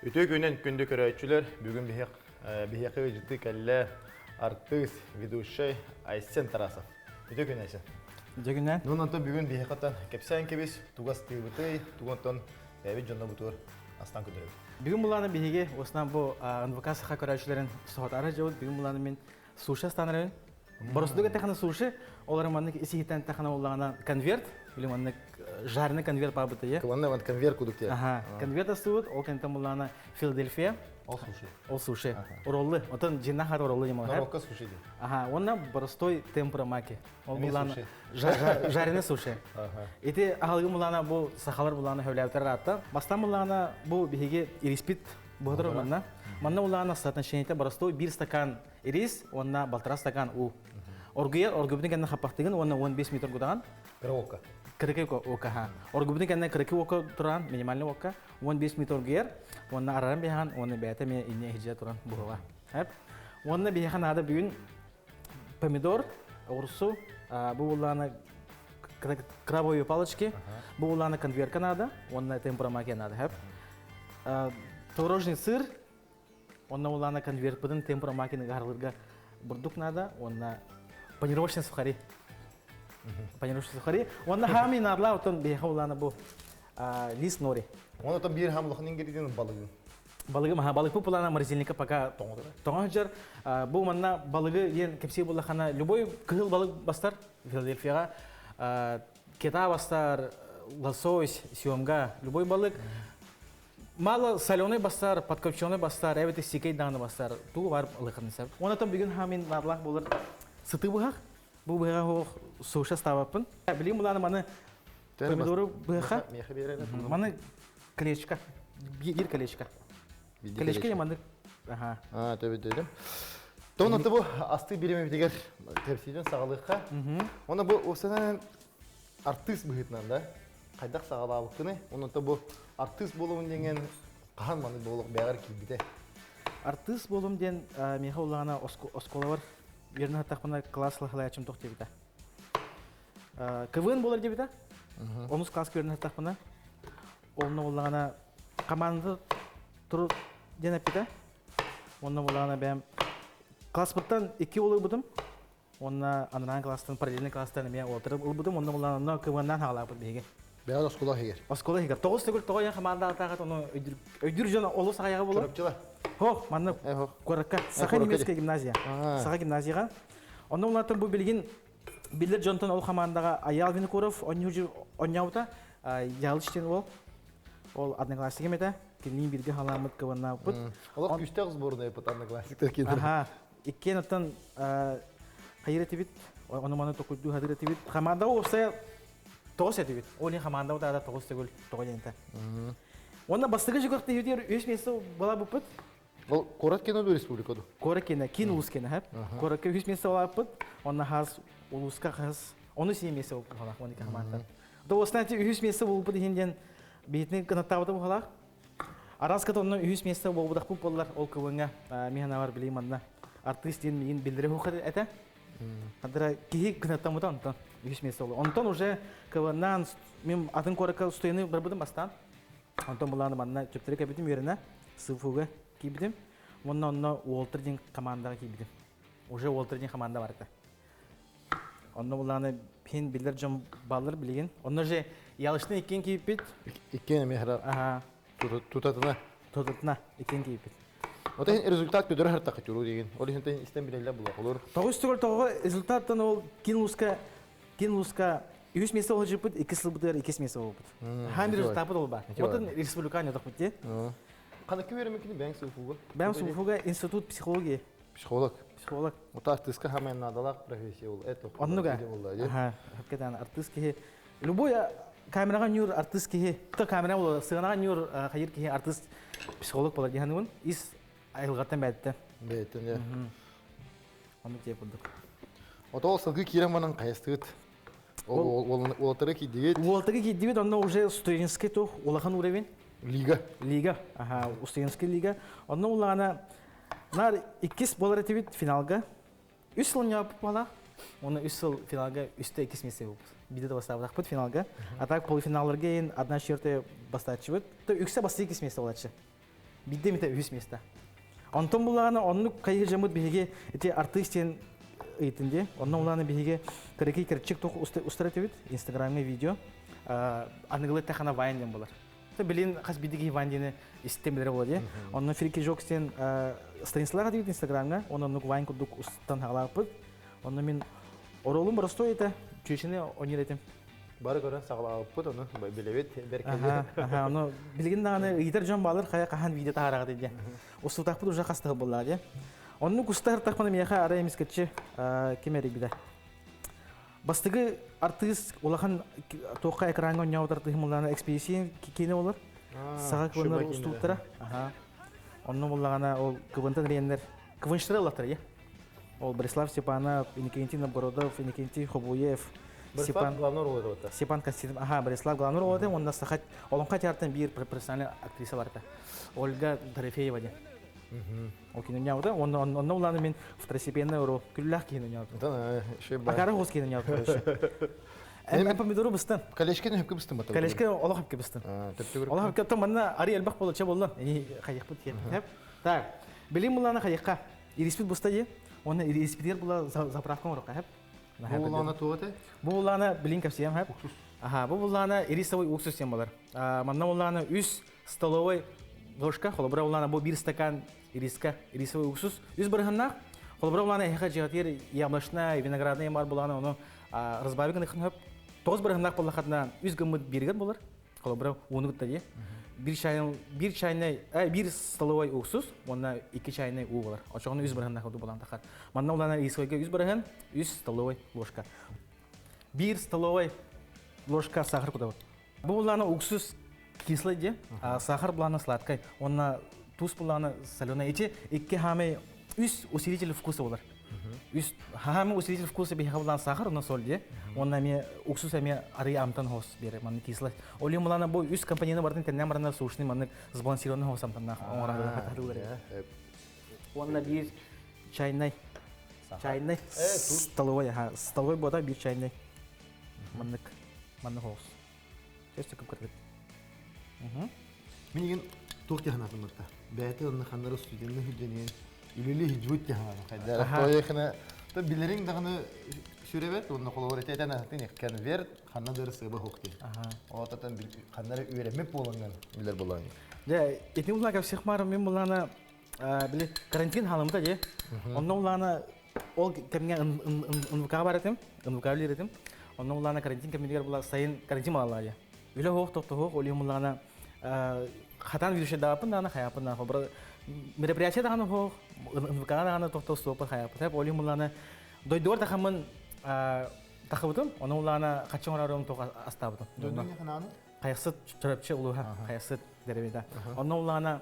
Үтүө күнүн күндү көрөөччүлэр, бүгүн биһиэхэ ыдьыты кэллэ артыыс, ведущай Айсен Тарасов. Үтүө күн, Айсен. Үтүө күннэн. Нун онтон бүгүн биһиэхэ оттон кэпсээн кэбис, тугас тыыбытый, тугу онтон бэйэбит дьонно бутур астан көрдөрөбүт. Бүгүн булааны биһиги осынан бу НВК саха көрөөччүлэрин соһутаары дьыбыт. Бүгүн булааны мин суши астанарыбын. Боростук эттэххинэ суши, олор маннык ис-иһиттэн эттэххинэ буоллаҕына конверт, или маннык жареный конверт баабыт иә. Кыланна ван конверт кудук те. Аха, конверт астыбыт, ол кэнтэн буллаҕына Филадельфия. Ол суши. Ол суши. Роллы. Отон жинна хар роллы дем Норовка суши ди. Аха, онна простой темпура маки. Ол буллаана жареный суши. Ити аһылгы буллаана бу сахалар буллаана хөвләбитер аатта. Бастан буллаана бу биһиги ириспит буһатыр манна. Манна буллаана соотношениете простой бир стакан Ирис уонна балтара стакан уу. Оргуйар оргубутун кэннэ хаппахтыгын уонна 15 метр гудаҕан. Кыра уокка. Кыракый уокка ха. Оргубутун кэннэ кыракый уокка туран, минимальный уокка 15 метр оргуйар уонна араран биһаҕан уонна бэйэтэ эмиэ инньэ иһдьэ туран буһуга. Эп. Уонна биһиэхэ наада бүгүн помидор, оҕурсу, бу буллаана крабовые палочки, бу буллаана конверка надо, уонна темпура маки надо. Хэп. Творожный сыр, Онно улаана конвертпытын темпура макины гарылырга бурдук надо, уонна панировочный сухари. Панировочный сухари. Уонна хаами наадла отон биһиэхэ улаана бу лист нори. Оны отон биир хам улахан ингредиент балыгы. Балыгы маха балык пулана морозильника пока тоҥо сылдьар. Бу манна балыгы диэн кэпсии буллахана любой кыһыл балык бастар Филадельфияҕа кета бастар лосось, семга, любой балык. Мало соленый бастар, подкопченый бастар, эбэтэр сикэй даҕаны бастар, тугу бар ылыхын сөп. Онотон бүгүн хамин наадалаах буолар сытыы быһах. Бу быһаҕа суох суша ставаппын. Билигин булааны маны помидору быһаха. Маны колечко. Биир колечко. Колечко я маны. Аха. А, төбөтөдүм. Тон аты бу асты биремебитигер тепсиден саҕалыахха. Оны бу осанан артыыс быһыытынан да хайдах саҕалаабыккыный? Онон бу артыыс буолуом диэн хаһан маннык буолуох бэҕэр киирбитэ? Артыыс буолум диэн миэхэ улаана оскуолабар үөрэнэ саттахпына класс салайааччым туох диэбитэ. КВН буолар диэбитэ. Онус класска үөрэнэ саттахпына онно буллаҕына команда тур диэн эппитэ. Онно буллаҕына бэйэм класспыттан икки уол ылбытым. Уонна анараан класстан, параллельный класстан эмиэ уолаттары ылбытым. Онно булан онно КВН-наан хаалаабыт биһиги. Бэйэ оскуола иһигэр. Оскуола иһигэр. Тоҕус төгүл тоҕо ийэн хамаандаатаахат ону өйдүүр дьон олус аҕыйаҕа буолар. Чурапчыла. Хох, манна куоракка Саха немецкая гимназия. Саха гимназияҕа. Онно улаатан бу билигин биллэр дьонтон ол хамаандаҕа Аял Винокуров онньообута Ялыч диэн уол. Ол одноклассникым этэ. Кинилиин бииргэ халаммыт КВН-наабыппыт. Олох күүстээх сборная одноклассниктар кинилэр. Аха. Иккиэн оттон хайыр этибит, ону-маны токуйдуу хатыр этибит. Хамаанда уопсайа тоҕус этибит. Ол иһин хамаанда утаата тоҕус төгүл тоҕо диэнтэ. Уонна бастакы жигор тиһитигэр үс место буолабыппыт. Ол куорат кино ду республика ду? Куорат кино, кин улус кино, хэп. Куоракка үс место буолаппыт. Онна хас улуска хас ону сии место буолалах, оны хамаанда. То знаете, үһүс место буолбут иһин диэн биһитини кынаттаабыта буолалах. Араската онно үһүс миэстэ буолбутахпыт буоллар, ол КВН-ҥа мин санаабар билигин манна артыыс диэн миигин биллэрэ суох этэ. Хадыра киһи кынаттаммыта онтон үһүс миэстэ буолла. Онтон уже КВН-наан мин атын куоракка студены барбытым бастаан. Онтон булааны манна чөптөрү кэбитим үөрэнэ СФУ-га киирбитим. Уонна онно Уолтер диэн командаҕа киирбитим. Уже Уолтер диэн команда бар этэ. Онно булааны хин биллэр дьон бааллар билигин. Онно же ялышны иккиэн кииппит. Иккиэн эмиэ хара тутатына. Тутатына иккиэн кииппит. Ота результат көдөрө хартакы туру деген. Ол иһин истен билэллэр була олор. Тоҕус төгүл тоҕо результаттан ол кин улуска кин улуска үһүс место олжуппут, икки сылбытыгар иккис место болбут. Хаан результаппыт ол бар. Отон республикан ятақпыт те. Қаныкы беремекini бәң суфуга. Бәң суфуга институт психологии. Психолог. Психолог. Ота артыска хамайын наадалаах профессия ол. Это Оннуга. Аха, хапкетан артыыс киһи. Любой камераға нюр артыыс киһи, то камера бол сыанаға нюр хайыр киһи артыыс психолог болар диһаныбын. Ис айылгаттан бәттен. Бәттен, я. Оннук тиэ курдук. Ото ол сылгы киирэн манан хайастыгыт. Уолаттары кийдигит. Уолаттары кийдибит, онно уже студенческий тух улахан уровень. Лига. Лига. Аха, студенческий лига. Онно улаана Нар иккис буолар этибит финалга. Үс сыл ньооппула. Оны үс сыл финалга үстэ иккис месте болбут. Биде да бастаабатахпыт финалга. А так полуфиналларга ең одна четвертая бастааччыбыт. То үксэ басты иккис месте болачы. Бидде мите үһүс места. Онтон буллаҕына оннук хайы дьоммут биһиги ити артыыс диэн ыйытын дии. Онно улаана биһиги кыракый кэрчик тух устар этибит Инстаграмҥа видео. Аныгылы тэхана вайн диэн болар. Билин хас бидиги вайн диэни истэн билэр буолар дии. Онно Фрики Жокс диэн страницалаах этибит Инстаграмҥа. Онно оннук вайн курдук устан хаалааппыт. Онно мин оролум боростой этэ. Чүөчэни ойнуур этим. Бары көрөн саҕалаабыппыт, ону билэбит бэркэ. Аха, ону билигин даҕаны ыйытар дьон баалар хайа хаһан видео таһаараҕыт диэн. Устутаахпыт уже хастаһы буоллаа диэн. Оннук устар тахпана миэхэ арай эмискэччи ким эрийбитэ. Бастыгы артыыс улахан туохха экраҥҥа оонньообут артыыһым улаана экспедиция киинэ болар. Саха кылынар устууттара. Аха. Онно буллаҕына ол кыбынтан реннер квынштара ыллаттар я. Ол Борислав Степанов, Иннокентий Новгородов, Иннокентий Хобуев, Степан главный роль это. Степан Константинов, ага, Борислав главный роль это, он саха Олоҥхо театрын биир профессиональный актриса барда. Ольга Дорофеева диэн. Ол кинини ньауда, онно онно улааны мин второстепенный роль күллээх киһини ньауда. Акара хос киһини ньауда. Эн помидору быстан. Колечканы хөпкө быстым бата. Колечка олох хөпкө быстым. Олох хөпкө манна ари элбэх болуча болла. Эни хайыкпыт тиеп. Так, билим буланы хайыкка. Ириспит буста дии. Уонна ириспитигэр була заправка оҥоруохха сөп. Бу булаана туох этэй? Бу булаана билин кэпсиэм сөп. Аха, бу булаана рисовый уксус диэн болар. Манна булаана үс столовой ложка, холобура булаана бу бир стакан ириска, рисовый уксус. Үс бырыһыннаах. Холобура булаана эһэхэ дьиҕэтигэр яблочная, виноградная бар булаана ону разбавить гыныхын хөп. Тоҕус бырыһыннаах буоллаххатына үс гыммыт биригэр болар. Холобура, ууну кытта дии. Бир чайный, бир чайный, бир столовой уксус, уонна икки чайный уу болар. Очоҕуна үс бырыһын курдук булан тахар. Манна улаана рисовойга үс бырыһын, үс столовой ложка. Бир столовой ложка сахар кутабыт. Бу булаана уксус кислый дии, сахар булаана сладкай, уонна туус булаана соленый. Ити икки хаамай үс усилитель вкуса болар. Үс хаһаамы усилитель вкуса биһиэхэ булан сахар, онно соль дии. Уонна эмиэ уксус эмиэ арыы амтан хос биэрэр, маннык кислость. Ол иһин булана бу үс компоненты бартын тэннээн баранар сушный маннык сбалансированный хос амтаннаах оҥорор. Уонна биир чайнай чайнай столовой аха столовой буота биир чайнай маннык маннык хос. Чэс төкүп кыргыт. Мин туох диһанатын барта. Бэйэтэ онно ханнары студенны хүддэнин үлели хиджбут диһанатын хайдара. Тояхына то билериң даҕаны сүрэбет онно холобур этен атын конверт ханна дары сыба хук ди. Отатан ханнары үөрэммит буоланган билер булан. Дьэ, итин улака всех мар мен булана били карантин халамыта же. Онно улаана ол кэмҥэ НВК бар этим, НВК билер этим. Онно улаана карантин кэмигэр була сайын карантин малалаа же. Үлэ хоох тохтоһуох ол иһин буллаҕына хатаан видушайдаабыппын даҕаны хайааппын даҕаны холобура мероприятие даҕаны хоох НВК даҕаны тохтоһуохпун хайааппын ол иһин буллаҕына дойдугар тахаммын тахыбытым ону буллаҕына хаччы оҥорорум туох астаабытым Дойдуня ханааны? Хайахсыт Чурапчы улууһа Хайахсыт деревида онно улаана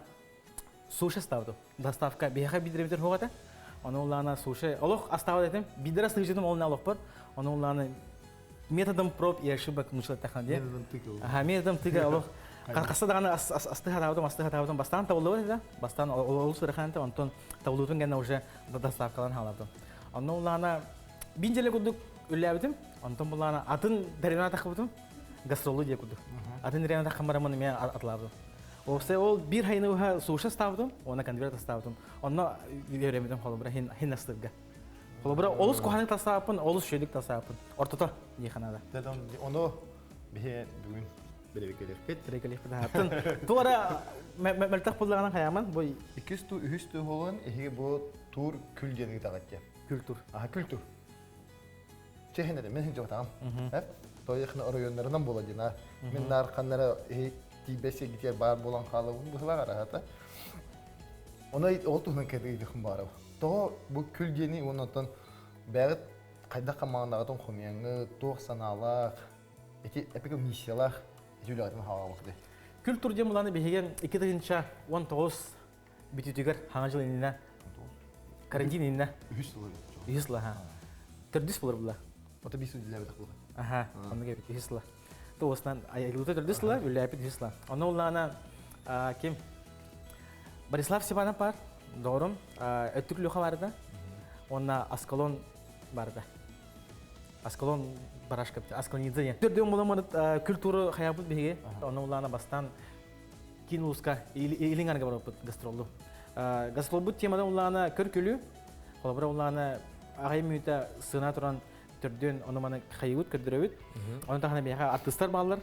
суши астаабытым доставка биһиэхэ бидеребитер хуох этэ ону улаана суши олох астаабат этим бидер астыгычытым ол олохпор ону улаана методом проб и ошибок мучылаттахан дии. Методом тыка. Аха, методом тыка олох хаста даҕаны асты хатаабытым, асты хатаабытым бастаан табыллыбыт этэ. Бастаан олус ыарахан этэ, онтон табыллыбытын кэннэ уже доставкалан хаалабытым. Онно улаана бин дьэлэ курдук үллээбитим. Онтон булаана атын деревина тахыбытым. Гастролу диye курдук. Атын деревина таххан барамын эмиэ атылаабытым. Ол ол бир хайны уха суша ставытым, уонна конверт ставытым. Онно үөрэммитим холобура хин хин астырга. Холобура олус куһаҕаннык тасааппын, олус үчүгэйдик тасааппын. Ортото диэхэ наада. Ону биһи бүгүн бирибикелиэхпит. Бирибикелиэхпит аһаттын. Туора мөлтөх буллаҕынан хайааман бу Иккис туу, үһүс туу буолан эһиги бу тур күл диэн ыытаҕыт диэн. Күл тур. Аха күл тур. Чэһин эрэ мен хинжабатаҕым. Тойохна оройуоннарынан буола диэн. Мин наар ханнара эһи тиийбэс сиргитигэр баар буолан хаалабын быһылаах араһата. Ону ол туһунан кэдыйдыхым баараб. Тоҕо бу күл диэни уонна оттон бэйэҕит хайдах хамаандаҕытын хомуйаҥҥыт, туох санаалаах, ити эпик миссиялаах ити үлэҕитин хаалаабыккытый? Күл тур диэн буланы биһиги 2019 бүтүүтүгэр хаҥа жыл иннинэ карантин иннинэ үһүс сыла үһүс сыла ха төрдүс болар була ото бис үллээбитэх була аха оннук эбит үһүс сыла туосынан айылыта төрдүс сыла үллээпит үһүс сыла онно улаана ким Борислав Степанов бар, доҕорум, Өттүк Люха барда, уонна Аскалон барда. Аскалон барашка Аскалонидзе диэн. Төрдүөн буламмыт культура хаябыт биһиги. Онно улаана бастаан. Киин улууска илин арга барбыппыт гастроллу. Гастролбут темада улаана көр-күлүү, холобура улаана аҕай мүнүүтэ сына туран төрдүөн ону маны хайыбыт көрдөрөбүт. Ону таһынан биһиэхэ артыыстар бааллар.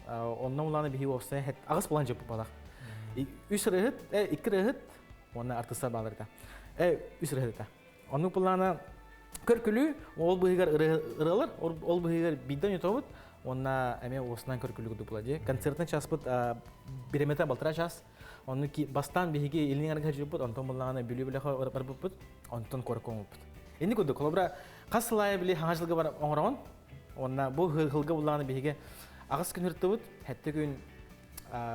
Онно улаана биһи уопсай аҕыс булан дьыппыт балах. Үс ырыһыт, икки ырыһыт уонна артыыстар бааллар этэ. Үс ырыһыт этэ. Оннук булаана көр-күлүү, ол быһыгар ырыалар, ол быһыгар биирдэ ойнотобут, уонна эмиэ уосунан көр-күлүү курдук була дии. Концертный часпыт биремете балтара час. Онну бастаан биһиги илин арга жүрбүт, онтон буллаҕына Бүлүү бөлөхө барбыппыт, онтон куоракка оҥорбуппут. Инни курдук, холобура, хас сыл аайы били хаҥа жылга бар оҥороҕун, уонна бу хылга буллаҕына биһиги аҕыс күн ыртыбыт, сэттэ күн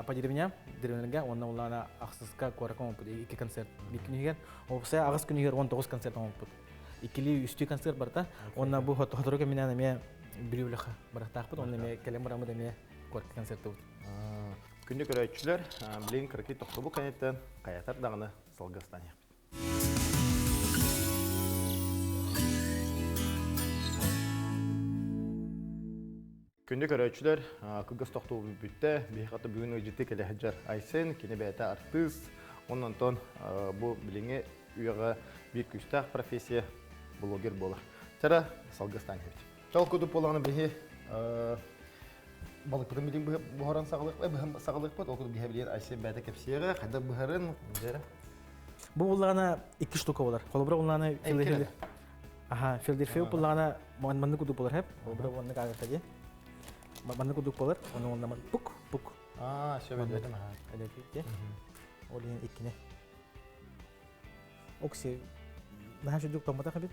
по деревням, деревняларга уонна улаана ахсыска куоракка оҥорбут икки концерт. Биир күнүгэр, уопсайа аҕыс күнүгэр 19 концерт оҥорбут. Иккилии үстүү концерт барта. Уонна бу сотору кэминэн эмиэ Бүлүү бөлөххө барахтаахпыт, онно эмиэ кэлэн бараммыт эмиэ куоракка концертыбыт. Күндү көрөөччүлэр, билигин кыракый тохтобул кэнниттэн хайатар даҕаны салгыстан иһэхпит. Күндү көрөөччүлэр, кылгас тохтобул бүттэ. Биһиэхэ бүгүн ыалдьыттыы кэлэ сылдьар Айсен, кини бэйэтэ артыыс. Онон онтон бу билиҥҥи үйэҕэ биир күүстээх профессия блогер буолар. Чара салгыстаан иһэбит. Чал курдук буоллаҕына биһи балыкпытын билин буһаран саҕалыахпыт. Ол курдук биһи билигин Айсен бэйэтэ кэпсиэҕэ, хайдах быһарын, дьэрэ. Бу буллаҕына икки штука болар. Холобура буллаҕына Аха, Филадельфия буллаҕына маннык курдук болар хэп. Холобура уонна каагырта дии. Маннык курдук болар. Ону онно пук пук. Аа, сөп өйдөөтүм аха. Өйдөөтүм. Ол иһин иккини. Окси наһаа сүрдүк томмотох эбит.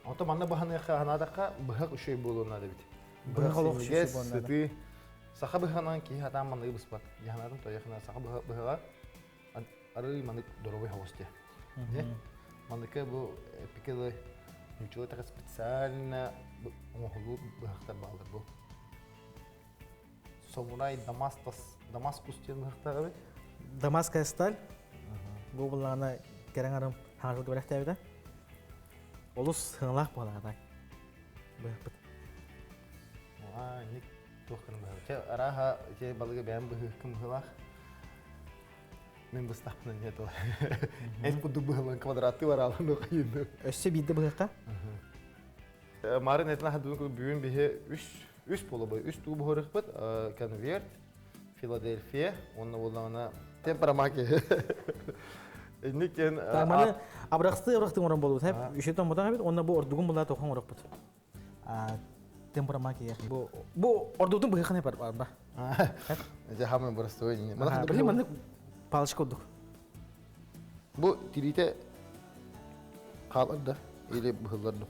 Ото манна быһаныахха ханаатахха быһах үчүгэй буолуон наада эбит. Быһах олох үчүгэй буолуон наада. Сытыы. Саха быһаҕынан киһи хатаан манныгы быспат. Дьаһанатын тойохуна саха быһаҕа арыы маннык доруобай соҕус диye. Манныка бу эпикелы нуччалыы така специально оҥоһулуу быһахтар бааллар бу. Самурай Дамастас Дамаскус диэн быһахтаах эбит. Дамасская сталь. Бу буллаҕына кэрэҥ арым хаҥасылга бэлэхтээбитэ. Олус сыаналаах буолаҕа быһахпыт. Аа, ник туох гынан быһах. Чэ, арааһа ити балыгы бэйэм быһыыккын быһыылаах. Мин быстахпына не то. Эн курдук быһылан квадраттыы бараалан хайыны. Өссө биирдэ быһыахха? Марын этин аһадын бүгүн биһи үс үс полубай үс туу буһарыхпыт конверт Филадельфия уонна буоллаҕына темперамаки инник диэн Маны абырахсты абырахты оҥорон буолбут үчү томмотох эбит уонна бу ордугун булаа тохон оҥорохпут темперамаки бу бу ордугутун быһыххана бар барба Дьэ хамын боростуой Били маннык палочка курдук. Бу тириитэ хаалар да или быһыллар да?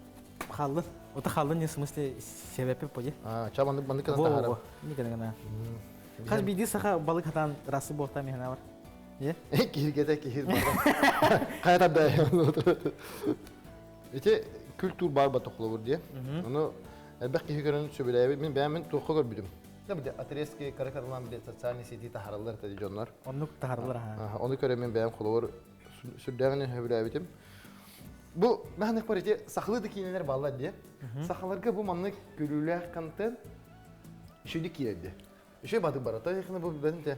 Хааллын. Ота хааллын не смысле себепи поди. А, ча маннык маннык гына таһаарар. Не гына. Хас биирдии саха балык хатаан расы буолта миһана бар. Е? Киһиргэтэ киһир бар. Хайа да. Ити культур бар ба тохлобур диye. Ону элбэх киһи көрөн сөбүлээбит. Мин бэйэм мин туохха көрбүтүм. Да отрезки кара-каралаан биле социальный сети таһараллар тади дьоннор. Оннук таһараллар аха. Ону көрө мен бэйэм холобур сүрдээҕин сөбүлээбитим. Бу мәхнек бар ити сахалыы да киинэлэр бааллар диye. Сахаларга бу маннык күлүүлээх контент үчүгэй киирэрди. Үчүгэй бадык бара. Тойхына бу билбэтим те.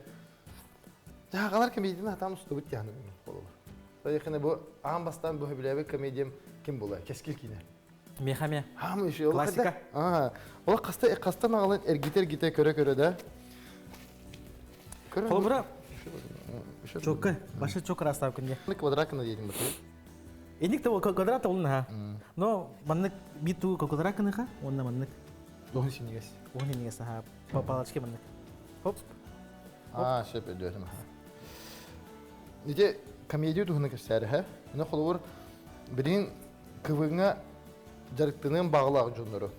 Сахалар комедияны хатаан устубут тиһаны холобур. Тойхына бу аан бастаан бу сөбүлээбит комедиям ким була? Кэскил киинэ. Миэхэ Хаам еще Классика. Аа, ол хаста хастан аҕалан эргитэ-эргитэ көрө-көрө да. Холобура Чокка, башы чок расстав күнде. Квадрат диэтим бу. Эник та квадрат ол наха. Но маннык бит туу квадрат кыныха, онна маннык. Дохун синигес. Уһун синигес аха. Палочки маннык. Хоп. Аа, сөп өйдөөтүм. Ити комедия туһунан кэпсээри, һэ? Аны холобур билигин КВН-ҥа дьарыктаныан баҕалаах дьоннору.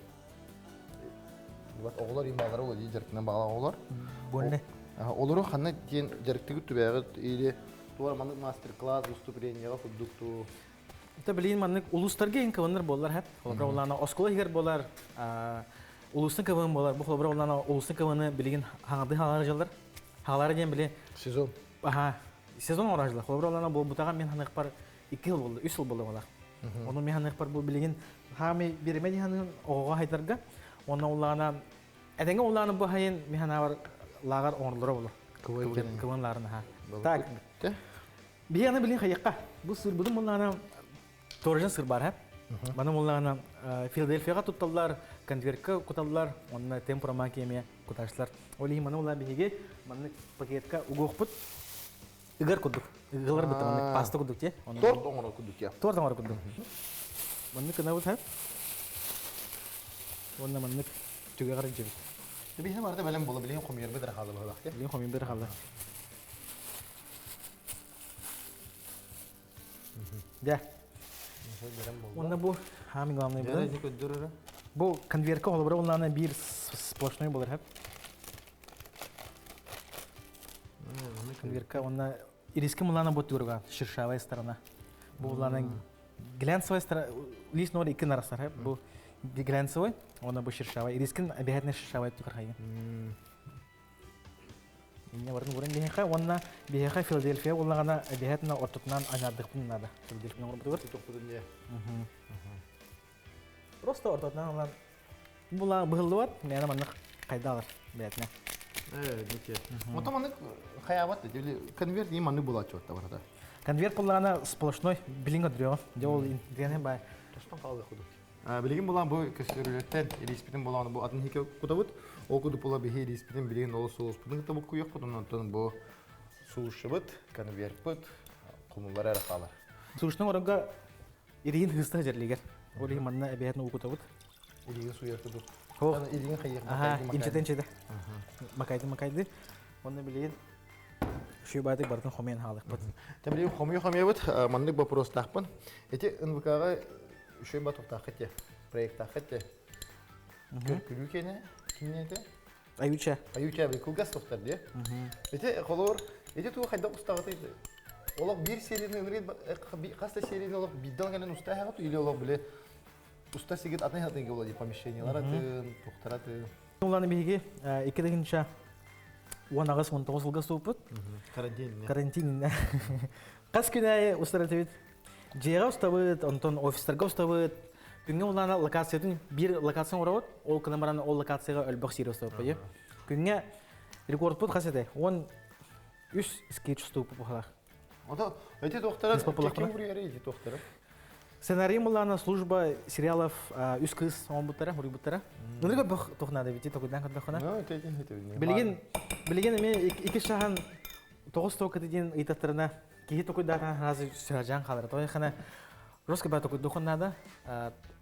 Оҕолор имаалара ол дьарыктаныан баҕалаах оҕолор. Больно. Олору ханна диэн дьарыктыгыт түбээҕит или туора маннык мастер-класс выступлениеҕа курдук туу. Это билигин маннык улуустарга ин КВНнар буоллар хэп. Холобура улаана оскуола иһигэр буолар, улуустан КВН буолар. Бу холобура улаана улуустан КВНы билигин хаҥарды хаалар дьаллар. Хаалара диэн били сезон. Аха, сезон оҥорожлар. Холобура улаана буолбутаҕа мин ханыахпар икки сыл буолла, үс сыл буолла буолар. Ону мин ханыахпар бу билигин хаамай биэримэ дии оҕоҕо хайдарга. Онно улаана этэҥҥэ улаана бу хайын мин ханаабар лааҕар оҥорлоро болор. Кылын ларын аха. Так. Биһи аны билин хайыкка. Бу сырбыдын буллаана торжан сыр бар, ха? Маны буллаана Филадельфияга тутталлар, конвертка куталлар, онна темпура кеме куташлар. Ол иһин маны булла биһиги маннык пакетка угуохпут. Ыгар курдук. Ыгылар бытта маннык паста курдук те. Торт оҥорор курдук я. Торт оҥорор курдук. Маннык гынабыт ха. Уонна маннык түгэҕэр илдьэбит. Биһи барыта бэлэм буола билигин хомуйарбыт эрэ хаалла быһыылаах. Билигин хомуйарбыт эрэ хаалла. Дьэ. Уонна бу самый главный бу. Бу конвертка холобура улаана биир сплошной болар хэп. Конвертка уонна ириски мулана бу турга шершавая сторона. Бу улаана глянцевая сторона лист нор икки нарасар хэп. Бу глянцевый, уонна бу шершавая. Ирискин обязательно шершавая tukar хайын. Инне барын көрөн биһиэхэ уонна биһиэхэ Филадельфия буоллаҕына обязательно ортотунан анардыхпын наада. Филадельфияны оҥорбутугар. Тохпутун дии. Просто ортотунан ылан була быһыллыбат, мээнэ маннык хайдаалар бэйэтинэ. Ээ, дики. Ото маннык хайаабат дии. Конверт дии маннык булааччы отта барата. Конверт буоллаҕына сплошной билиҥ өдөрүөҕүм. Дьэ ол интиэнэ бай. Тостон хаалыах кудук. Билигин булан бу көстөрүлэртэн илииспитин булан бу атын хике кутабыт. Ол кудук була биһи илииспитин билигин ол соуспутун кытта буккуйуохпут, онтон бу сушибыт, конвертпыт хомуллар эрэ хаалар. Сушны орога ириин хыста жерлигер. Ол иһин манна эбээтин укутабыт. Илиигин суйар кудук. Илиигин хайыах Инчетен инчете. Макайды макайды. Онно билигин шүйбатык бартын хомуйан хаалыкпыт. Та билигин хомуйу хомуйабыт, маннык вопростаахпын. Эти НВК-га Үшөй батуктааххыт те, проекттааххыт те. Көркүлүү кене, кимне те? Аютча. Аютча би кылгас тохтар дии. Ити холор, ити туу хайдах устаҕыты олох биир серияны ынырыт хас да серияны олох биирдэн кэлэн устааһаҕыт или олох биле уста сигит атын атын була ди помещениялар атын, тухтар атын. Уланы биһиги 2018-19 сылга сууппут. Карантин. Карантин. Хас күн аайы устар этибит. Дьиэҕэ устабыт, онтон офистарга устабыт. Күҥҥэ улаана локациятын биир локацияны оҥоробут, ол гынан баран ол локацияҕа өлбөх сири устабыт. Күҥҥэ рекордпут хас этэ? 13 скетч устубут бухалаах. Ото эти туохтара ким буруйары эти туохтара? Сценарий муллаана служба сериалов үс кыыс оҥорбуттара, суруйбуттара. Ынырык бөх туохнаада бити токуйдаан көрдөххүнэ. Билигин билигин эмиэ икки шахан тоҕус туокаты диэн ыйытаттарына киһи токуйдаатаан сразу сыһадьаан хаалар. Тоҕо хана Русский баа токуйдуохун наада,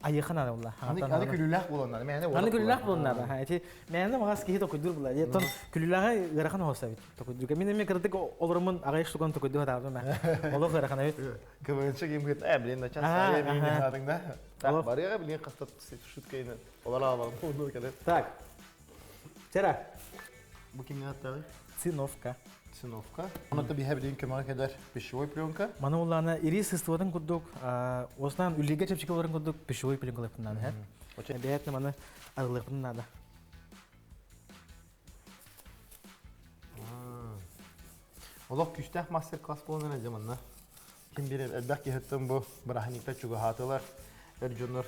айыаха наада була. Аны күлүүлээх буолан наада. Мээнэ Аны күлүүлээх буолан наада. Эти мээнэ маҕас киһи токуйдуур була. Тон күлүүлээҕи ыарахан оһос эбит. Токуйдуур. Мин эмиэ кырдык олоромун аҕай штукан токуйдуу хатаабытым ээ. Олох ыарахан эбит. КВНчик им говорит, блин, на час я блин, не да? Так, барыга, блин, хаста шуткайны. Олар алам, Так. Тера. Бу кимнен аттагы? Циновка. Циновка. Оното биһэ билин көмөҕө кэлэр пищевой пленка. Маны улаана ирис сыстыбатын курдук, осынан үллигэ чэпчэки олорун курдук пищевой пленка лыппын наада. Бэйэтин маны арылыахпын наада. Олох күүстээх мастер-класс буолан эрэ манна. Ким биир элбэх киһиттэн бу бырааһынньыкта чугаһаатылар, эр дьоннор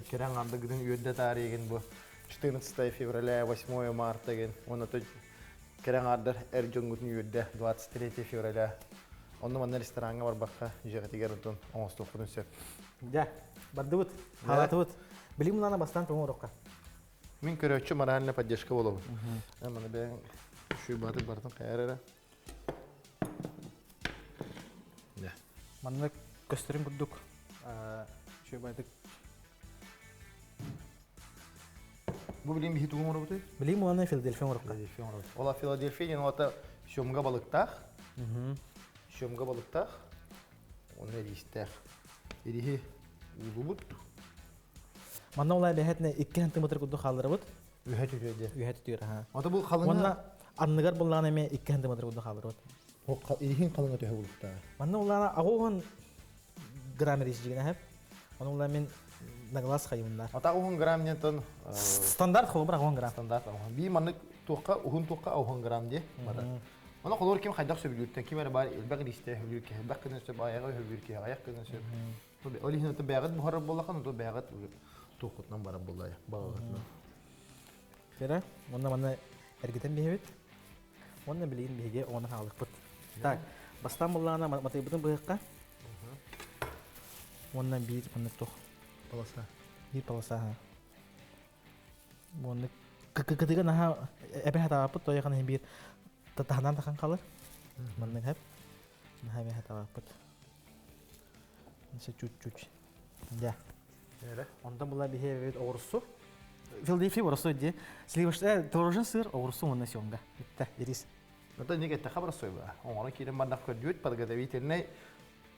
кэрэн андыгытын үөрдэ таарыйгын бу 14 февраля, 8 марта ген, уонна кэрэн аардар эр дьоҥҥутун үөрдэ 23 февраля. Онно манна рестораҥҥа барбакка дьиэҕитигэр онтон оҥостуохпутун сөп. Дьэ, бардыбыт, хаалаатыбыт. Билим мунана бастаан тоҥорокка. Мин көрөөччү моральная поддержка буолабын. Маны бэйэҥ шуйбатык бартын хайар эрэ. Манна көстөрүн курдук шуйбатык. Бу билим биһи тугу оҥоробутуй? Билим уонна Филадельфия оҥорокка. Филадельфия оҥоробут. Ола Филадельфия диэн ота сёмга балыктаах. Сёмга балыктаах. Онно ириистээх. Ириһи уулубут. Манна олай бэһэтинэ икки сантиметр курдук хаалларабыт. Үһэ түтүө диэ. Үһэ түтүөр, аха. Ото бу халыҥа Уонна анныгар буллаҕына эмиэ 2 сантиметр курдук хаалларабыт. Ириһин халыҥа төһө булуктаа? Манна улаана аҕуһун грамм ирис дьигинэ хэп. Оны улаан мин на глаз хайымнар. Ата уһун грамм диэн стандарт холобур аҕуһун грамм. Стандарт аҕуһун. Би маннык туохха уһун туохха аҕуһун грамм диэ. Оны холобур ким хайдах сөбүлүүртэн ким эрэ баар элбэх иристэ сөбүлүүр киһи элбэх гынан сөп айаҕа сөбүлүүр киһи аҕыйах гынан сөп. Ол иһин ото бэҕит буһарар буоллахан ото бэҕит туоххутунан барар буоллаа баҕаҕытынан. Кэрэ, онно манна эргитэн биһэбит. Уонна билигин биһиги ону хаалыкпыт. Так, бастаан буллаҕына матыйбытын быһыахха. Уонна биир маннык туох Полоса. Биир полоса. Уонна кытыга наһаа эбэ хатаабаппыт тойохан иһин биир таһынан тахан халыр. Маннык хэп. Наһаа эбэ хатаабаппыт. Чуть-чуть. Да. Онтон була биһи эбит оҕурсу. Филадельфия боростой дии. Сливочный творожный сыр оҕурсу уонна семга. Бүтте, ирис. Это не это хабросой ба. Оҥоро киирэн бардах көрдүбүт подготовительный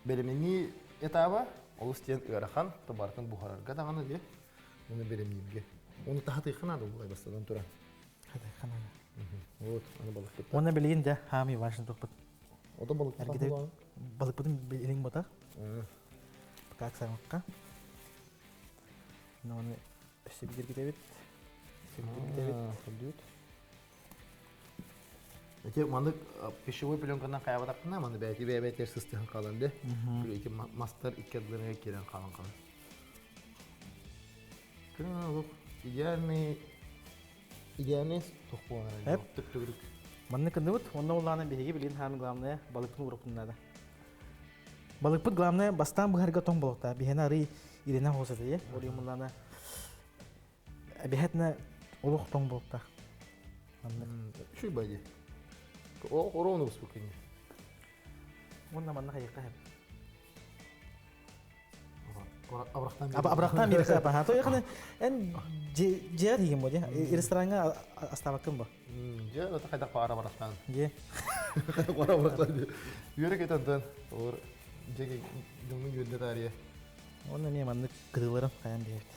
бэлэмнэнии этаба олус диэн ыарахан, табартын буһарарга даҕаны дии. Оны бэлэмнииргэ. Оны таһатыйха надо булай бастадан туран. Хатыйха надо. Вот, аны балыкпыт. Оны билигин дьэ хаамый важный туппут. Ото балыкпытын балыкпытын билин ботах. Как саҥакка. Оны өссө билиргитэбит. Өссө билиргитэбит. Эти маннык пищевой пленканан хайабатахпына маны бэйти бэйбэтер сыстыһан хаалан де. Эти мастар икки ардыларыгар киирэн хаалан хаалан. Күн олох идеальный идеальный тух буолар. Түп-түгүрүк. Маннык кындыбыт, онно улаана биһиги билин хаан главное балыкпын уруккун надо. Балыкпыт главное бастаан быһарга тоҥ болуохтаах. Биһиэнэ арый иринэ хоосатыйы. Ол муллаана эбиһэтинэ олох тоҥ болуохтаах. Маннык. Үчүй бади. О, ровно успокоение. Уонна манна хайыахха хэп. Абрахтан Абрахтан биэрэ баха. То яхны эн жер деген бо рестораңа астабаккын бо. Же, это хайда пара абрахтан. Же. Пара абрахтан. Үөрэ кетантан. Ор жеге дьоҥҥун үөрдэ таарыйа. Онно эмиэ маннык кытыларым хайан биэбит.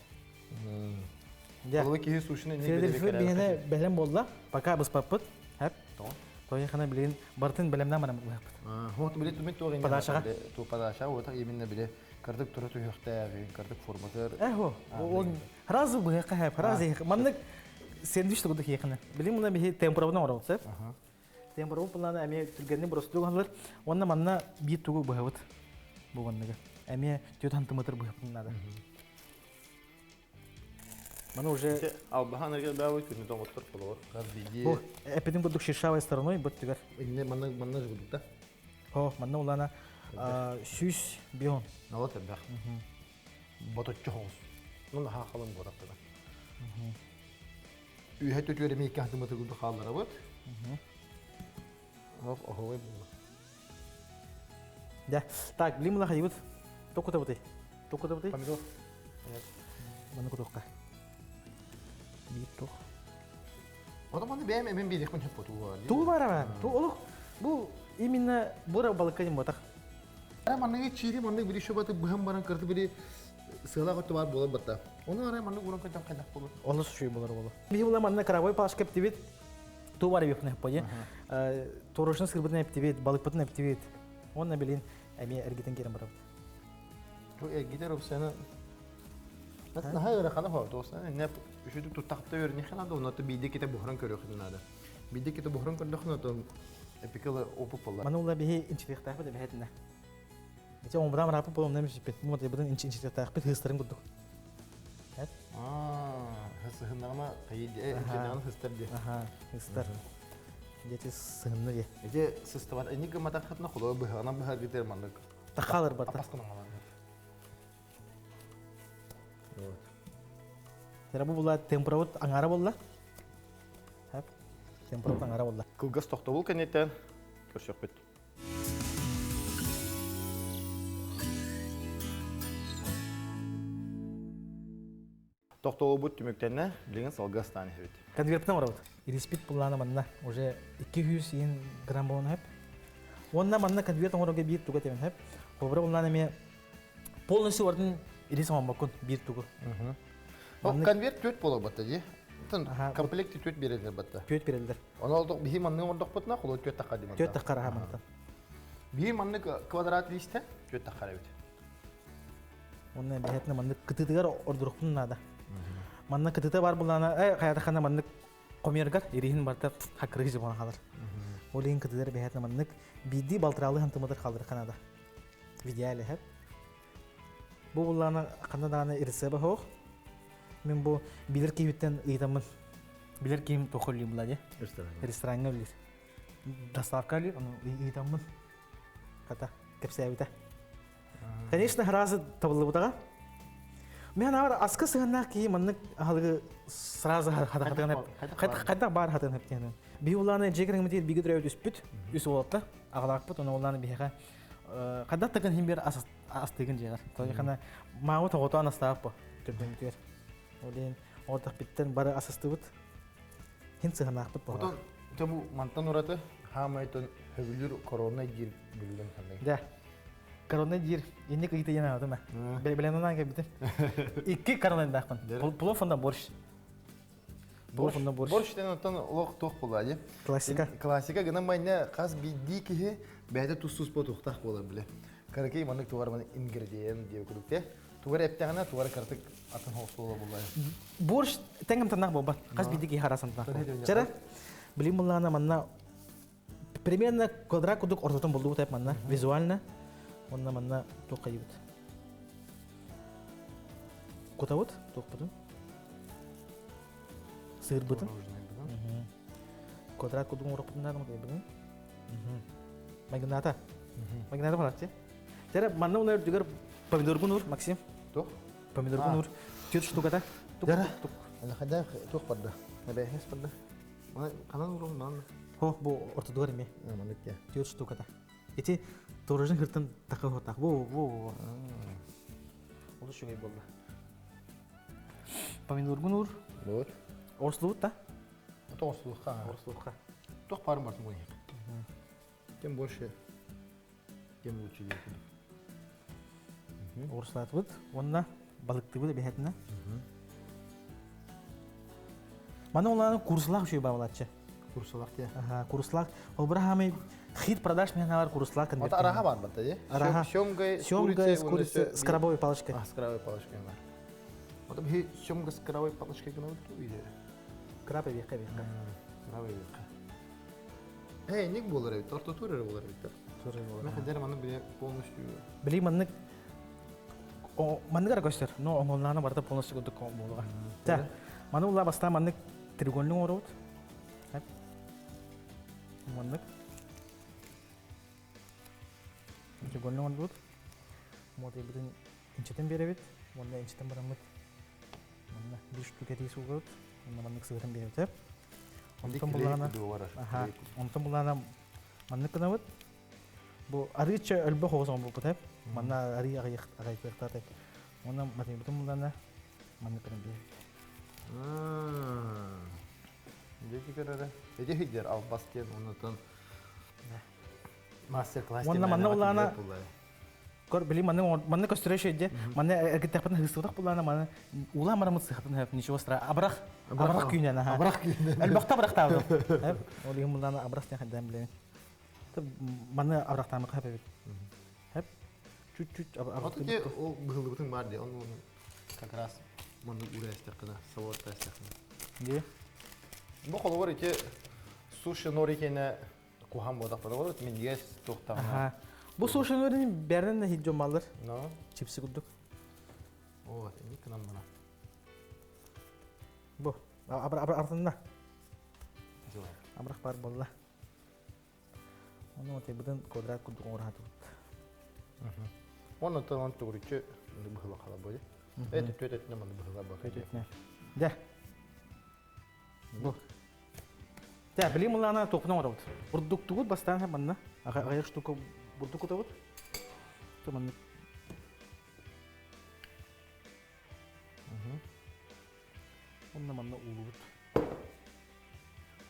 Дьэ. Ол киһи сушины не Филадельфия биһиэнэ бэлэм буолла. Пока быспаппыт. Хэп. Тойхана билигин барытын бэлэмнээн баран быһаппыт. Вот биле түмэн туох инне. Подачаға. Ту подача вот именно биле кырдык тура түһүөхтээҕин, кырдык форматыр. Эхо. Ол сразу быһыахха хэп, сразу маннык сэндвич тугу киэхинэ. Билим мына биһи темпурабынан оҥоробут сөп. Темпурабыт буллаана эмиэ түргэнник боростук оҥороллор. Уонна манна биир тугу быһабыт. Бу манныгы. Эмиэ 4 сантиметр быһаппын надо. Маны уже Албахан эрге баабы күнү тоҥоттор болор. Хас биди. Бу эпитин курдук шершавой стороной бут түгэр. Инне манна манна жгут да. О, манна улана сүүс бион. Нала тэрбэх. Боточчу хоҕус. Ну наһаа халын буотахтана. Үһэ төтүөрэ мииккэ хатымыты курдук хаалларабыт. Ох, оһуой булла. Да. Так, билим мына хайыбыт. Токута бутый. Токута бутый. Помидор. Маны кутуохха. Биир туох. Ото маны бэйэм эмин биэриэхпин сөп туу. Туу баар Туу олох бу именно бура балыкка дим ботах. Ара манныгы чири маннык бири шобаты быһан баран кырты бири сыала готу бар буолар батта. Оны ара маннык уран көтөн хайдах болur. Олус үчүгэй болар болу. Биһи була манна крабовый палочка эптибит. Туу бар эбиппин эпподи. Торошун сырбытын эптибит, балыкпытын эптибит. Онна билин эмиэ эргитен киирэн барабыт. Бу эргитер опсияны Наһаа ыарахана хоо туосна не үчүдүк туттахта үөрүнүххэ наада онно биирдэ ките буһаран көрүөххүн наада. Биирдэ ките буһаран көрдөххүнэ то эпикала опыт болла. Маны ула биһи инчитиэхтээхпит эбэһэтинэ. Ити оҥбутаам ырааппыт буолуом нэмсиппит. Бу матайбытын инчитиэхтээхпит хыстарын курдук. Аа, сыһыннаҕына хайы хыстар диэ. Аха, хыстар. Дети сыһынны диэ. Ити сыстыбат эни гыматаххытына холоо быһаҕынан быһаргытыр маннык. Тахалыр барта. Апаскын оҥолон. Вот. Тера бу була темпурабыт аҥаара буолла. Хап. Темпурабыт аҥаара буолла. Кылгас тохтобул кэнниттэн көрсөхпүт. Тохтобулбут түмүктэннэ, билигин салгыы астаан иһэбит. Конвертын оҥоробут. Ириспит буллаана манна уже 200 иин грамм буолан сөп. Уонна манна конверт оҥорорго биир тугу этэбин сөп. Холобура буллаана эмиэ полностью ордун ирис оҥорбоккун биир тугу. Конверт түөрт буолар батта дии. Комплект түөрт биэрэллэр батта. Түөрт биэрэллэр. Ону биһи маннык оҥордохпутуна холо түөрт тахха дии. Түөрт тахха аха мантан. Биһи маннык квадрат лиистэ түөрт тахха эбит. Онно обязательно маннык кытытыгар ордурукпун наада. Манна кытыта бар булана э хаятахана маннык комергар ириһин барта хакырыгы жыбан халар. Ол иһин кытыдар бэһэтне маннык биирдии балтыраалы хантымытыр халыр канада. В идеале хэп. Бу буллаана ханна даҕаны рецеба хоох. Мин бу билэр киһиттэн ыйытаммын. Билэр киһим тохоллуйум була дии. Рестораҥҥа үллэр. Доставка ли, ону ыытаммын. Хата, кэпсээбитэ. Конечно, сразу табыллыбытаҕа. Мен авар аска сыһаннаах киһи маннык аһылыгы сразу хатахатыган хайдах баар хатыган хэптиһэнэн. Биһи улааны дьиэ кэргэммитигэр бигэ төрөөбүт үспүт, үс уолатта, аҕалаахпыт, ону улааны биһиэхэ хайдах такын хин бир астыгын дьиэҕэр. Тоҕо маамы тоҕотоон астааппы төрдүмүтүгэр. Ол иһин оҕотохпиттэн бары асастыбыт. Хин сыһанаахпыт буолар. Отон бу мантан ураты хаамайтон хөбүлүр коронай диир билген хандай. Да. Коронай диир инник ыйыта диэн аатым ээ. Бэлэмнэнэн кэлбитим. Икки коронайдаахпын. Плов онно борщ. Плов онно борщ. Борщ ден оттон олох туох буолла дии. Классика. Классика гынан майна хас биирдии киһи бэйэтэ тус-туспа туохтаах буолар биле. Каракей маннык тугар маны ингредиент диye курдук Тугар эптэҕинэ тугар кыратык атын хоһула буллай. Борщ тэҥ амтаннаах буолбат. Хас биирдии киһи араас амтаннаах буолар. Чара, билим буллаана манна примерно квадрат курдук ортотун булдубут эп манна визуально. Онно манна туох хайыбыт. Кутабыт, туохпутун. Сыырбытын. Квадрат курдук оҥороппутун наада матайбытын. Магната. Магната баларчы. Тере манна уна үрдүгэр помидоргун ур, Максим. Туох? Помидоргун ур. Түөрт штуката. Тук, Дара. тук. Хайда туох барда? Эбээһэс барда. Ханан урум нан? Хо, бу ортодугар эме. Маннык я. Түөрт штуката. Ити туружын хыртын такы хотак. Бу, бу, бу. Олус үчүгэй буолла. Помидоргун ур. Вот. Орслуут та? Тоҕуслуухха. Орслуухха. Туох барын бартын буйах. Тем больше, тем лучше диэки. Орслаатыбыт уонна балыктыбыт эбэһэтинэ. Маны улааны курслаах үчүгэй баалааччы. Курсалаах те. Аха, курслаах. Ол бара хаамай хит продаж мен алар курслаах конверт. Араха бар батта де. Араха. Семга Семга с курицей с крабовой палочкой. А, с крабовой палочкой. Вот бу семга с крабовой палочкой гына или Краб эбиэхэ эбиэхэ. Краб эбиэхэ. Эй, ник буолар эбит, ортотур эрэ буолар эбит. Мен хадер маны биле полностью. Били маннык маннык ара көстөр, но оҥолнаана барыта полностью курдук буолуга. Та, маны ула бастаан маннык треугольник оҥоробут. Маннык. Треугольник оҥорбут. Мотайбытын инчэтэн биэрэбит. Уонна инчэтэн бараммыт манна биир штука рис угабыт. Онно маннык сыһытан биэрэбит. Онтон булаана онтон булаана маннык гынабыт. Бу арыыча өлбөх оҕус оҥорбуппут эп. Манна арыы аҕыйах аҕайыахтаат Онно матыйбытын буллаана маннык гынан биэрэбит. Дети көрөрө. Эти хидер албас диэн оннотон мастер-класс Уонна манна улаана Көр, били манны манны көстөрө шейде, манны эргиттэхпин хыстыбатах буллаана маны улаан марамыт сыхатын хэп ничего стра абрах абрах күүнэн аха. Абрах күүнэн. Элбэхтэ абрахтаабытым. Ол иһин буллаана абрах диэн хайдаан билэбин. Маны абрахтаамык хэп эбит. Хэп чуть-чуть Вот те ол быһыллыбытын бар дии, он как раз маннык уурайыстаххына, сабыаттаастаххына. Дии. Бу холобур ити суши нори киэнэ куһаан буотахпына болот минньигэс туохтаҕына. Бу суши норини бэрнэн хиддьон баллар. Но. Чипсы курдук. Вот, инник гынан бана. Бу артынна. Абрах бар болла. Ону отайбытын квадрат курдук оҥорохатыбыт. Онно тон тугуруччу быһыла хала бу. Это төт өтүнэ манны быһыла бу. Төт өтүнэ. Дэ. Бу. Дэ, билим улаана тохпун оҥоробут. Бурдуктугут бастаан манна. Аҕыйах штука бурдук кутабыт. То маннык. Онно манна уулубут.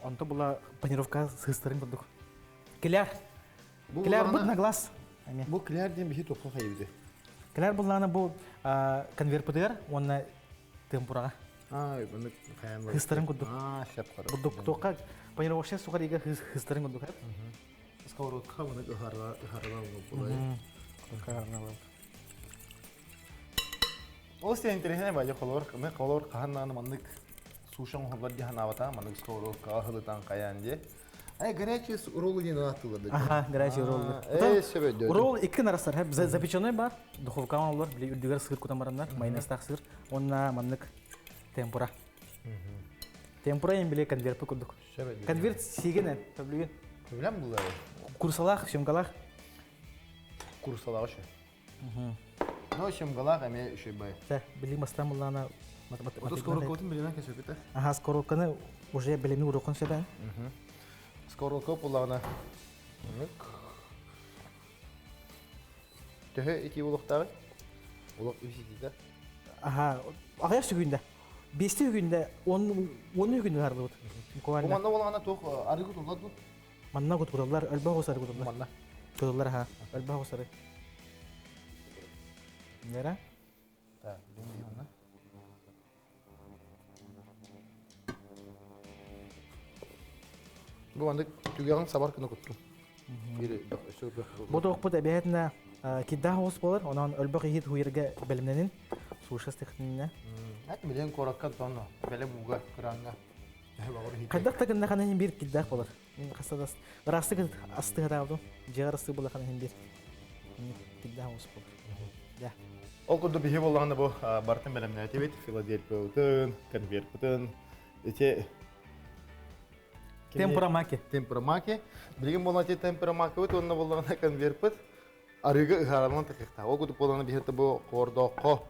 Онто була панировка сыыстарын курдук. Кляр. Кляр бут на глаз. Бу кляр диэн биһи туохха хайыбыты? Кляр буллаана бу конверпытыгар уонна темпураҕа. Аа, маннык хайан Хыстарын курдук. Аа, шап хара. Бурдук туохха панировочная сухарига хыстарын курдук. Сковородка маннык ыһарла ыһарла булай. Ол сен интересный бажа холор, мен холор хаһан маннык сушан оһоллор дии санаабата, маннык сковородкаҕа хылытан хайаан дии. Ай, горячий роллы диэн ааттыылар да. Аха, горячий роллы. Э, сөбө Ролл икки нарастар. Запеченный бар, духовкаҕа олор, били үрдүгэр сыр кутан бараннар, майонезтаах сыр. Уонна маннык темпура. Темпура эм били конверты курдук. Конверт сиигинэн, төблүгүн. Билэн буллар. Курсалаах, семгалаах. Курсалаах үчү. Но семгалаах эмиэ үчү бай. Тэ, били бастан буллаана Ото скорокотун билинэн кэсөпүтэ. Аха, скороканы уже билими урукун сөбен. Скорокоп буллаҕына Төһө итии буолуохтааҕый? Олох үс итиитэ. Аха, аҕыйах сүгүндэ. Биэсти үгүндэ, он он үгүндэ харбыбыт. Бу манна буолаҕына туох арыы кутуллар дуу? Манна кутуллар, өлбөх оҕус арыы кутуллар. Манна. Кутуллар аха, өлбөх оҕус арыы. Нера? Так, билин Бу маннык түгэҕин сабар гына куттум. Бу туохпут эбэһэтинэ киддаах оҕус буолар, онон өлбөх иһит хуйарга бэлэмнэнин, суша стихтинне. Эт билен куоракка тонно, бэлэм ууга, кыраҥҥа. Хайдах да гыннахана иһин биир киддаах буолар. Мин хаста да ыраастык астыһатаабытым. Дьиэҕэр астыы буоллахана иһин биир киддаах оҕус буолар. Дьэ. Ол курдук биһи буоллаҕына бу барытын бэлэмнээтибит. Филадельфиябытын, конвертпытын, ити Темпурамаки. Темпурамаки. Билигин буоллаҕына ити темпурамакыбыт уонна буоллаҕына конвертпыт арыыга ыһаараланан тахыахтаах. Ол курдук буоллаҕына биһи бу хоордооххо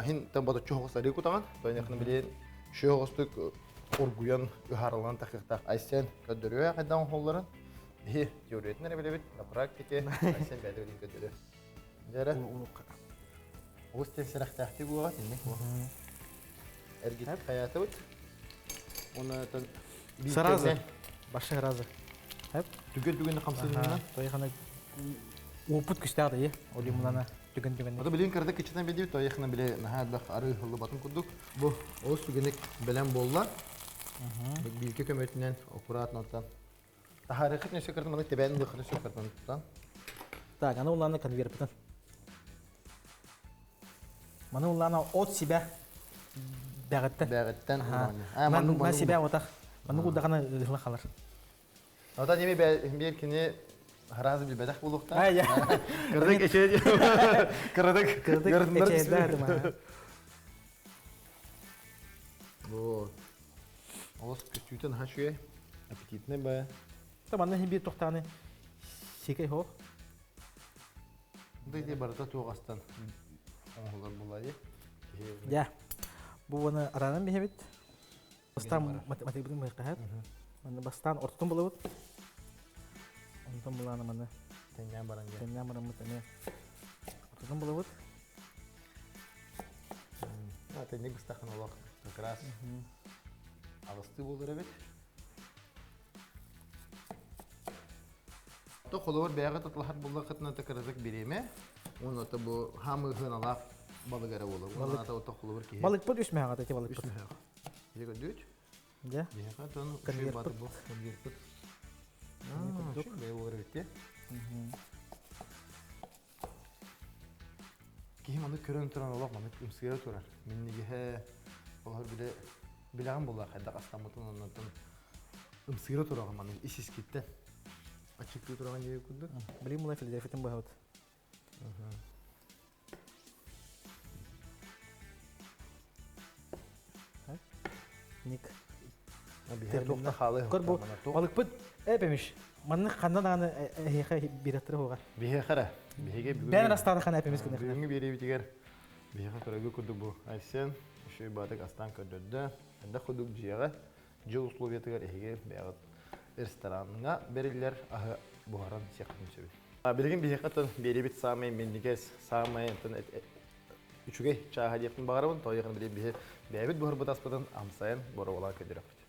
хин тэн ботуччу хоҕус арыы кутаҕын. Тойнахына билигин шүө хоҕустук оргуйан ыһаараланан тахыахтаах. Айсен көрдөрүө хайдах оҥоһулларын. Биһи теориятын эрэ билэбит, на практике Айсен бэйэтэ билин көрдөрүө. Дьэрэ. Олус диэн сэрэхтээхтик буоҕа итинник буо. Эргит хайаатыбыт. Уонна Сразу. Башы сразу. Түгэн түгэнне хамсыырынан. Тойхана опыт күстээх да олимулана түгэн түгэнне. Ото билин кырдык кичитен бидибит тойхана биле наһаа элбэх арыы хыллыбатын курдук. Бу олус түгэнник бэлэм буолла. Биилке көмөтүнэн аккуратно оттан Таһаарыаххыт өссө кыртан маны тэбээн ылыаххыт өссө кыртан тутан. Так, аны улаана конвертпытын. Маны улаана от себя бэҕиттэн. Бэҕиттэн. Маны себя отах. Маны кудахана ыһла халар. Ота неми биир кини харазы билбэтэх буолуохтаах. Кырдык эчээ кырдык кырдык эчээдэ Вот. Олус көстүүтэ наһаа үчүгэй, аппетитнай баайа. Та манна иһин биир тохтааны сиикэй хоох. Да ити барыта туох астан оҥоһулар буолла дии. Дьэ, бу уону араанан биһэбит. Бастаан математикабытын быһыахха Манна бастаан ортотун булабыт. Онтон булааны маны Тэҥнээн баран дьэ. Тэҥнээн бараммыт эмиэ ортотун булабыт. Тэҥник быстаххын олох как раз аҕыстыы буолар эбит. То холобур бэйэҕэ татлаһар буллаххытына кыратык бириэмэ уонна то бу хаамыы сыаналаах балык эрэ буолар. Уонна то холобур киһи. Балыкпыт үс мөһөҕө ити балыкпыт. Үс мөһөҕө. Дьэ көрдүүт? Дьэ. Биһиэхэ тон конвертпыт бу конвертпыт. Аа, бэйэ буолар эбит дии. Киһи маны көрөн туран олох маны ымсыыра турар. Миннигэһэ олор биле билэҕин буолла хайдах астаммытын оннотон ымсыыра тураҕын маны ис искиттэн аччыктыы тураҕын диэбит курдук. Билигин мула Филадельфиятын быһабыт. Ник. Көр бу балыкпыт эпемиш. Маннык ханна даҕаны эһиэхэ биэрэттерэ хуоҕар. Биһиэхэ эрэ. Биһиги бүгүн Бэйэн астааны хана эпемис гынах. Бүгүҥҥү биэриибитигэр биһиэхэ көрөгү курдук бу Айсен үчүгэй баатык астаан көрдөрдө. Элбэх курдук дьиэҕэ, дьиэ условиятыгар эһиги бэйэҕит рестораҥҥа бэриллэр аһы буһаран сиэххитин сөбүй. Билигин биһиэхэ тон биэриибит саамай минньигэс, саамай үчүгэй чааһа диэхпин баҕарабын. Тоҕо диэххинэ биһи бэйэбит буһарбыт аспытын амсайан боруобалаан көрдөрөхпүт.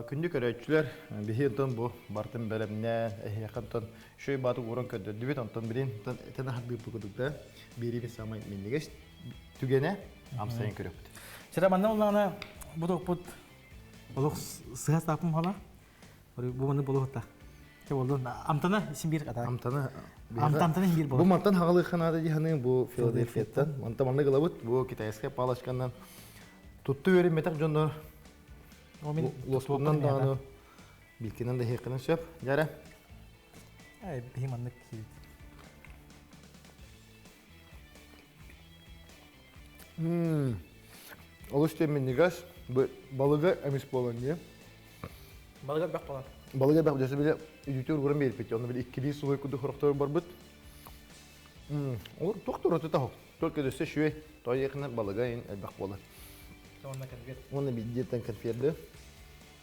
Күндү көрөөччүлэр, биһи онтон бу бартын бэлэмнээн, эһиэхэ онтон үчүгэй баатык ууран көрдөрдүбүт, онтон билин онтон этэн аһардыырбыт курдук да биэриибит саамай минньигэс түгэнэ амсайан көрүөхпүт. Чара манна улаана бу топпут олох сыһа саапым хала. Бу маны болуохта. Те болдун амтана син бир ата. Амтана Амтантан бир Бу мантан хагалыхха наада дии бу Филадельфияттан. Манта манна гылабыт бу китайская палочканан тутту үөрэммэтэх дьоннор лоспунан даҕаны билкинэн да иһиэххинэн сөп. Дьэрэ. Ай биһи маннык киит. Олус диэн минньигэс. Балыга эмис буолан дии. Балыга бэх буолан. Балыга бэх дьэсэ били үдүтүр уран биэрбит. Онно били иккилии сулуй курдук хорохторун барбыт. Ол туох тура тутаһок. Только өссө шүөй. Той балыга ин элбэх буолар. Онна конфет. Уонна биддиэттэн конферды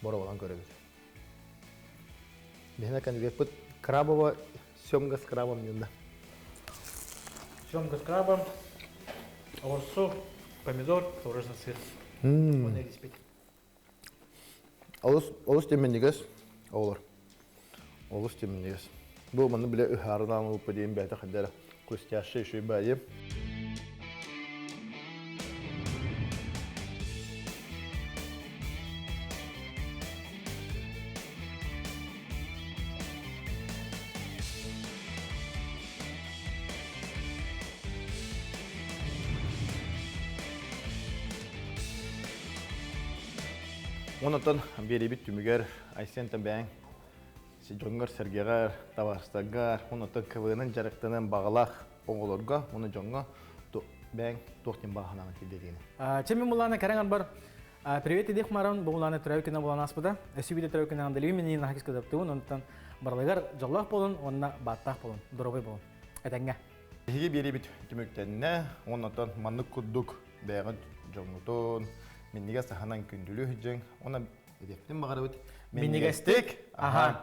боровалан көрөбүт. Биһиэнэ конвертпыт крабово семга с крабом диэн да. Семга с крабом, огурцу, помидор, творожный сыр. Оны илиспит. Олус олус тиминнигес оҕолор. Олус тиминнигес. Бу манны биле ыһаарынаан ылыппа диэн бэйэтэ хайдара хрустящий еще баайы. Онон биэрибит түмүгэр Айсен бэйэҥ дьоҥҥор-сэргэҕэр, табаарыстаргар, онон КВН-ын дьарыктанан баҕалаах оҕолорго, уонна дьоҥҥо бэйэҥ туох диэн баҕа санааҕын тиэрдиэҥ? Чэ мин булаана кэрэн арбар Привет идех маран бу булаана төрөөбүт күнэ буолан ааспыта. Өссө биирдэ төрөөбүт күнэ андалыы минин нахакис кыдаптыбын, онтон барылыгар дьоллоох буолун уонна бааттаах буолун, доруобай буолун. Этэҥҥэ. Биһиги биэриибит түмүктэннэ, оннотон маннык курдук бэйэҕит дьоҥҥутун минньигэс аһынан күндүлүү сылдьыҥ, уонна эдиэхпитин баҕарабыт Минньигэстик аһаан.